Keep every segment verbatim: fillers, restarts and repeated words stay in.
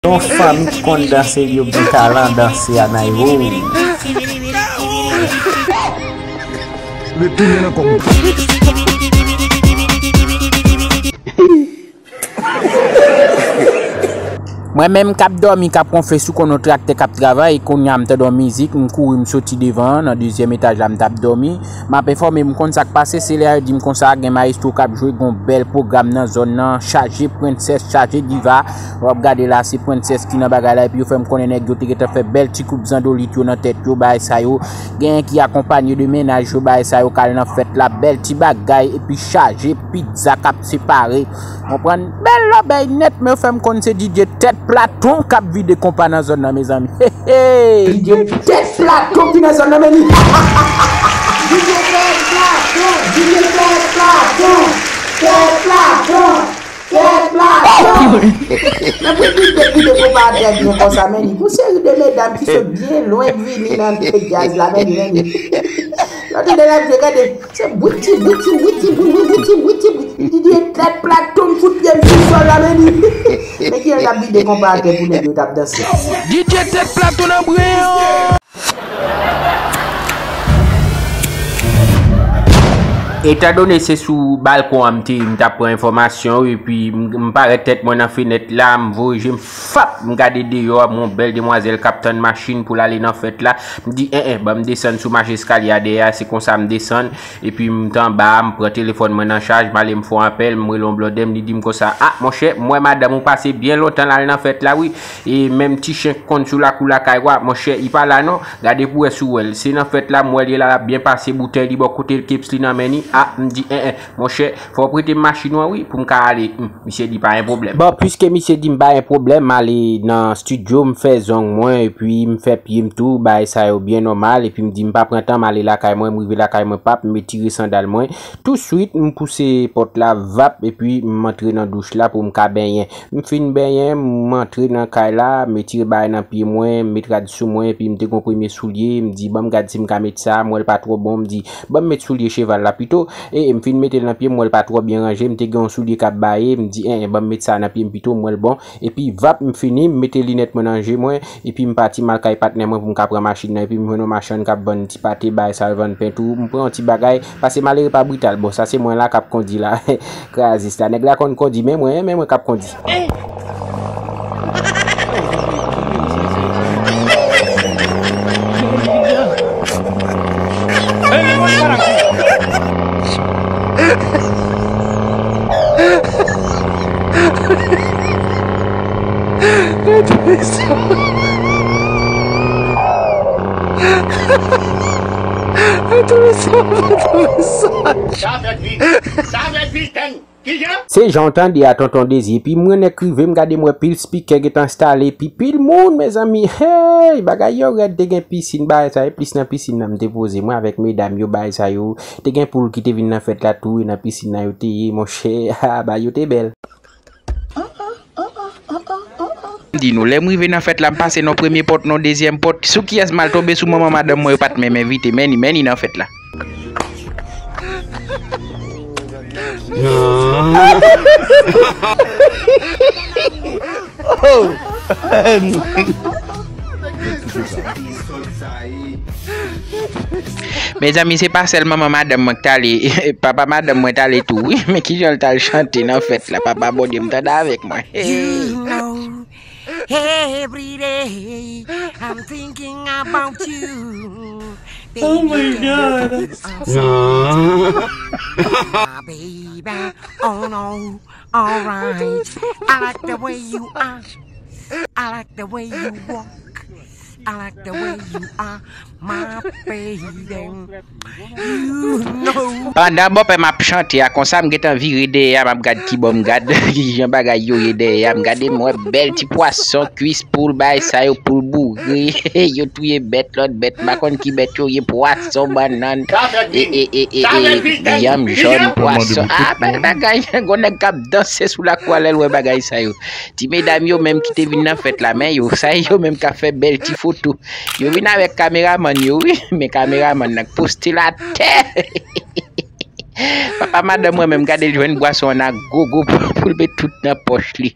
Yon fanmi ki konn danse, yo gen talan danse a nan yo. Retounen nan kòm. Mwen menm k ap dòmi, k ap wonfle sou konn yon traktè k ap travay, kounye a m tande yon mizik, m kouri m soti devan an, nan dezyèm etaj la m t ap dòmi. M ap enfòme, m konn sa k pase, se lè a yo di m konsa, gen mayestwo k ap jwe, gen yon bèl pwogram nan zòn nan, chaje prensès, chaje diva. W ap gade la, se prensès ki nan bagay la, epi yo fè m konnen nèg yo te gentan fè bèl ti koup zandolit yo nan tèt yo, bagay sa yo. Genyen ki akonpanye de mennaj yo, bagay sa yo, k al nan fèt la, bèl ti bagay, epi chaje pizza k ap separe. Konprann? Bèl lòbèy nèt, men yo fè m konn se D J Tèt Platon k ap vide konpa nan zòn nan, mezanmi. Hey, hey! D J Tèt Platon ki nan zòn nan, men li. D J Tèt Platon, D J Tèt Platon, Tèt Platon, Tèt Platon. Nan pou vide, vide konpa a trè byen konsa, men li. Gon seri de medam ki sot byen lwen k vini nan djaz la, men li, men li. Lòt de la, gade. Se bwiti, bwiti, bwiti, bwiti, bwiti, bwiti, bwiti. D J Tèt Platon fout pye l sou sòl la, men li. Men kijan l t ap vide konpa atè pou nèg yo t ap danse. D J Tèt Platon nan bren an. Etandone se sou balkon an m te ye, m t ap pran enfòmasyon, epi m, m parèt tèt mwen nan fenèt la, m voye je m, fap, m gade deyò, m wè yon bèl demwazèl k ap tann machin pou l ale nan fèt la. M di, en, en, ban m desann sou mach eskalye a dèyè a, se konsa m desann. Epi m t anba a, m pran telefòn mwen nan chaj, m ale m fè yon apèl, m rele yon blòdè m, li di m konsa, a, monchè, m wè madanm ou pase byen lontan l al nan fèt la, wi. E menm ti chen k konn sou lakou lakay ou a, monchè, li pa la non. Gade pou w wè si w wè l. Se nan fèt la, m wè l ye la, l ap byen pase, boutèy li bò kote l, keps li nan men li. A, m di, en, en, monchè, fò w prete m machin ou an, wi, pou m ka ale. Hum, misye di pa gen pwoblèm. Bon, piske misye di m pa gen pwoblèm, m ale nan estidyo, m fè zong mwen, epi m fè pye m tou, bagay sa yo byen nòmal, epi m di m pa pran tan, m ale lakay mwen, m rive lakay mwen, pap, m retire sandal mwen. Touswit, m pouse pòt la, vap, epi m antre nan douch la pou m ka benyen. M fin benyen, m antre nan kay la, m retire bagay nan pye mwen, m met rad sou mwen, epi m te gon premye soulye, m di, ban m gad si m ka met sa, m wè l pa twò bon, m di, ban m met soulye cheval la pito. E, e m fin mete l nan pye m, m wè l pa twò byen ranje, m te gen yon soulye k ap baye, m di, en, en, ban m met sa nan pye m pito, m wè l bon. Epi vap, m fini, m mete linèt mwen nan je mwen, epi m pati, m al kay patnè mwen pou m ka pran machin nan, epi m jwenn yon machann k ap vann ti pate, bagay sa, l vann pen tou, m pran yon ti bagay, pase malere pa brital. Bon, sa se mwen la k ap kondi la, krazis la. Nèg la konn kondi, men mwen, men mwen k ap kondi. Sa fèt vit! Sa fèt vit, gang! Kijan? Se jan w tande a, Tonton Dezi. Epi mwen nèk rive, m gade m wè pil spikè gentan enstale, epi pil moun, mezanmi. Hey! Bagay yo rèd, te gen pisin, bagay sa, e plis nan pisin nan m te poze mwen avèk medam yo, bagay sa yo. Te gen poul ki te vin nan fèt la tou, e nan pisin nan yo te ye, monchè. Ha, bagay yo te bèl. M di nou, lè m rive nan fèt la, m pase nan premye pòt, nan dezyèm pòt. Sou kiyès m al tonbe? Sou manman madanm mwen, yo pa t menm envite, men ni, men ni nan fèt la. Mezanmi, se pa sèl manman madanm mwen k t ale, papa madanm mwen t ale tou, wi. Men kijan l t al chante nan fèt la, papa Bondye, m tande avèk mwen. You know, every day I'm thinking about you. Oh my God. My baby, oh no, alright. I like the way you are. I like the way you walk. I like the way you are, my baby. You know. Pandan bòpè m ap chante a konsa, m gentan vire dèyè a, m ap gad kibò m gad, kijan bagay yo ye dèyè a. M gade, m wè bèl ti pwason, kwis poul, bagay sa yo, poul boure. Yo touye bèt, lòt bèt, m pa konn ki bèt yo ye, pwason, bannann, e, e, e, e, e, yanm jòn, pwason. A, bèl bagay, gon nèg k ap danse sou lakou a lè l wè bagay sa yo. Ti medam yo menm ki te vin nan fèt la, men yo, sa yo menm k ap fè bèl ti foto. Yo vin avèk kameramann yo, wi, men kameramann nan k poste l atè. Papa madanm mwen menm, gade l jwenn bwason an a gogo pou, pou l met tout nan pòch li.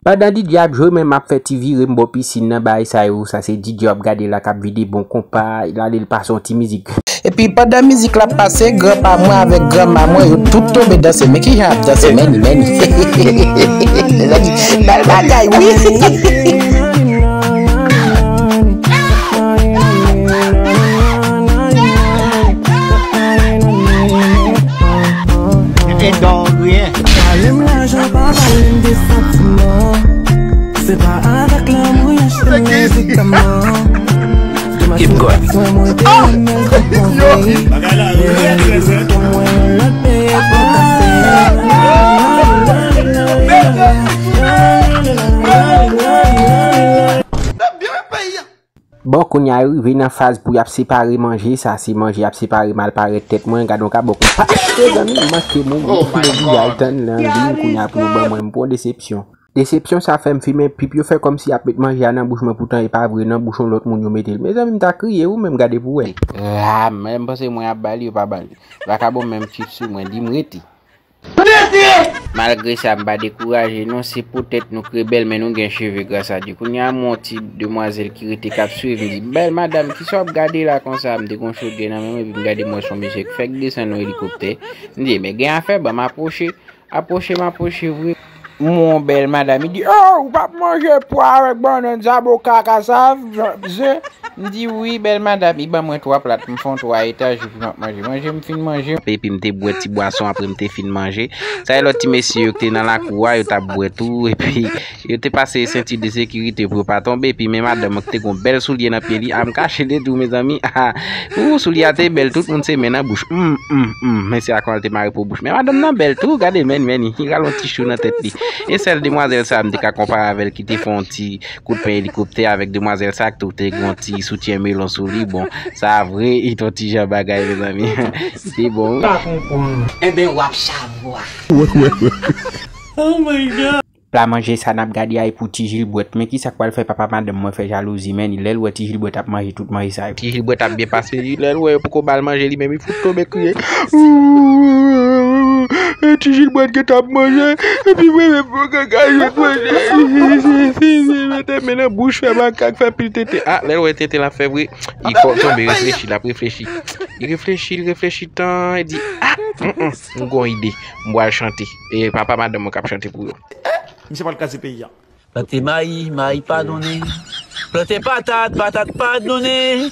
Pandan D J ap jwe, mwen m ap fè ti vire m bò pisin nan, bagay sa yo, sa se D J w ap gade la k ap vide bon konpa, l ale l pase yon ti mizik. Epi pandan mizik la ap pase, granpa mwen avèk granma mwen, yo tout tonbe danse. Men kijan y ap danse, men, men. Bèl bagay, wi. Pale m lajan, pa pale m de santiman. Se pa avèk lanmou y achte medikaman. Keep going. Bagay la rèd, rèd, rèd. Bon, kounye a yo rive nan faz pou y ap separe manje. Sa se manje y ap separe, mal parèt tèt mwen. Gade yon kabòk m pa achte, zanmi, m manke mouri. M oblije al tann nan liy kounye a pou yo ban mwen. M pran desepsyon. Desepsyon sa fè m fimen pip. Yo fè kòmsi y ap met manje a nan bouch mwen, poutan e pa vre, nan bouch yon lòt moun yo mete l. Mezanmi, m ta kriye, ou menm gade pou wè. Ah, men m panse mwen ap ba li, yo pa ba li. Vakabon menm chip sou mwen, di m rete. Malgre sa, m pa dekouraje non, se poutèt nou k rebèl, men nou gen cheve, gras a Dye. Kounye a, m wè yon ti demwazèl ki rete k ap swiv, m di, "Bèl madanm, kisa w ap gade la konsa?" M te gen yon chodyè nan men mwen, epi m gade m wè se yon mesye k fèk desann yon elikoptè. M di, "Men gen afè, ban m apwoche." Apwoche, m apwoche vre. M wè yon bèl madanm, li di, "Oh, ou p ap manje pwa avèk bannann, zaboka, kasav, zen?" M di, "Wi, bèl madanm." Li ban mwen twa plat, m fè yon twa etaj, epi m ap manje. Manje, m fin manje. Epi m te bwè ti bwason apre m te fin manje. Sa e lòt ti mesye yo ki te nan lakou a, yo t ap bwè tou, epi yo te pase senti de sekirite pou yo pa tonbe, epi men madanm mwen ki te gen yon bèl soulye nan pye li, a m kache de tou, mezanmi. Ah, ou, soulye a te bèl, tout moun se men nan bouch. Hum, hum, hum. Men se a kòman l te mare po bouch. Men madanm nan bèl tou, gade, men, men, li rale yon ti chou nan tèt li. E sèl demwazèl sa a m te ka konpare avè l ki te fè yon ti kout pen elikoptè avèk demwazèl sa a ki tou te gen yon ti soutyen melon sou li. Bon, sa a vre, li te yon ti jan bagay, mezanmi. Li te bon, wi. Pa konprann. Enben, w ap chavwa. Oh my God. Pla manje sa n ap gade a e pou Ti Jilbwèt. Men kisa k pral fè papa madanm mwen fè jalouzi, men lè l wè Ti Jilbwèt ap manje tout manje sa yo. Ti Jilbwèt ap byen pase, li, lè l wè yo poko ba l manje, li menm li fout tonbe kriye. Ti Jilbwèt gentan ap manje, epi mwen menm mwen poko ka jwenn manje. Mete men nan bouch, fè makak, fè pil tenten. Ah, lè l wè tenten l ap fè vre, li tonbe reflechi, l ap reflechi. Li reflechi, li reflechi tan, li di, ah, mm, mm, m gon ide, m pral chante. E papa madanm mwen k ap chante pou yo. Misye pral kraze peyi a. Plante mayi, mayi pa donnen. Plante patat, patat pa donnen.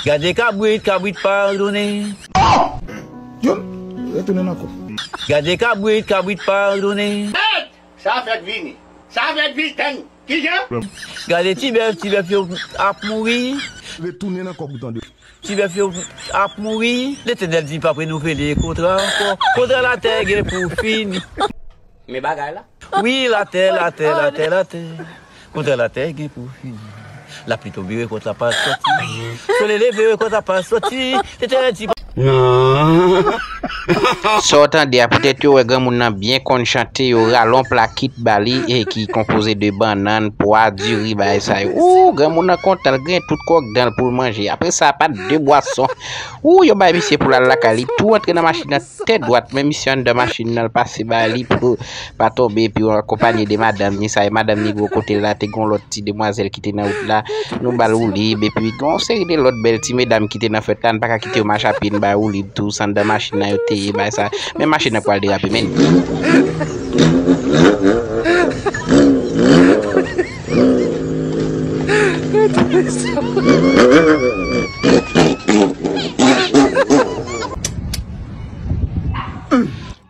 Gade kabrit, kabrit pa donnen. Oh! Youn, retounen ankò. Gade kabrit, kabrit pa donnen. Sa fèk vini. Sa fèk vini, tann. Kijan? Gade ti bèf, ti bèf yo ap mouri. Retounen ankò pou tande. Ti bèf yo ap mouri. Letènèl di l p ap renouvle kontra ankò. Kontra latè gen pou fini. Men bagay la. Wi, latè, latè, latè, latè. Kontra latè gen pou fini. Lapli tonbe, rekòt la pa sòti. Solèy leve, rekòt la pa sòti. Letènèl di. Non. Sa w tande a, poutèt yo wè granmoun nan byen konn chante, yo rale yon pla kit ba li, e ki konpoze de bannann, pwa, diri, bagay sa yo. Ou, granmoun nan kontan, l griyen tout kòk dan l pou l manje. Apre sa, pa t de bwason. Ou, yo bay misye pou l al lakay li, tou antre nan machin nan tèt dwat, men misye anndan machin nan, l pase ba li pou pa tonbe, epi w akonpanye de madanm ni sa, e madanm ni gwo kote l la, te gen yon lòt ti demwazèl ki te nan wout la, nou ba l woulib, epi gen yon seri de lòt bèl ti medam ki te nan fèt la, n pa ka kite yo mache a pye, n ba yo woulib tou, se anndan machin nan yo te ye, bay sa, men machin nan pral derape, men.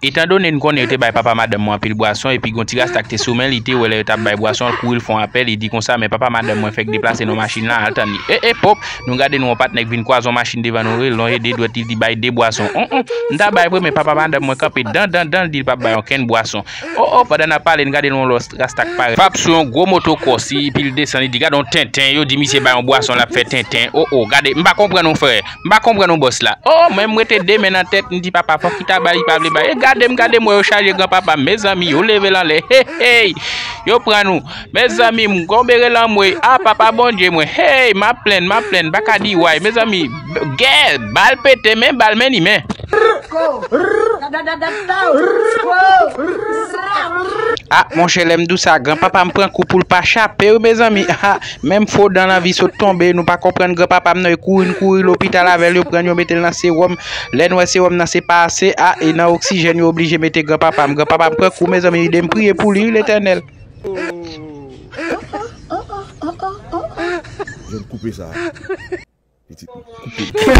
Etandone n konnen yo te bay papa madanm mwen anpil bwason, epi gon ti rasta k te sou men li, te wè lè yo t ap bay bwason, l kouri l fè yon apèl, li di konsa, men papa madanm mwen fèk deplase nan machin lan, al tann li. E, e, pòp, nou gade nou yon patnè k vin kwaze yon machin devan nou, l lonje de dwèt li, li bay de bwason. On, on, m ta bay vre, men papa madanm mwen kanpe dan, dan, dan, l di l p ap bay okenn bwason. O, o, pandan n ap pale, n gade yon lòt rasta k parèt. P ap sou yon gwo motokòs, epi l desann, li di, "Gade yon tenten," yo di misye bay yon bwason, l ap fè tenten. O, o, gade, m pa konprann non, frè. M pa konprann non, bòs la. O, mwen m rete de men nan tèt, m di, "Papa, fòk li ta bay, li pa vle bay." E gade m, gade m, wè yo chaje granpapa m, mezanmi, yo leve l anlè. Hey, hey! Yo pran nou. Mezanmi, m gon bere lanmwe. A, papa Bondye mwen. Hey, m ap plenn, m ap plenn, m pa ka di way. Mezanmi, gè, bal pete, men bal, men li, men. Ah, monchè, lè m di w sa, granpapa m pran kou pou l pa chape, wi, mezanmi. Ah, menm fo dan l anvi sot tonbe, nou pa konprann granpapa m, non, e kouri n kouri lopital avè l, yo pran l, yo mete l nan sewòm. Lè n wè sewòm nan se pa ase, ah, e nan oksijèn, yo oblije mete granpapa m. Granpapa m pran kou, mezanmi, ede m priye pou li, wi, Letènèl. Jwenn koupe sa. Pitit, koupe.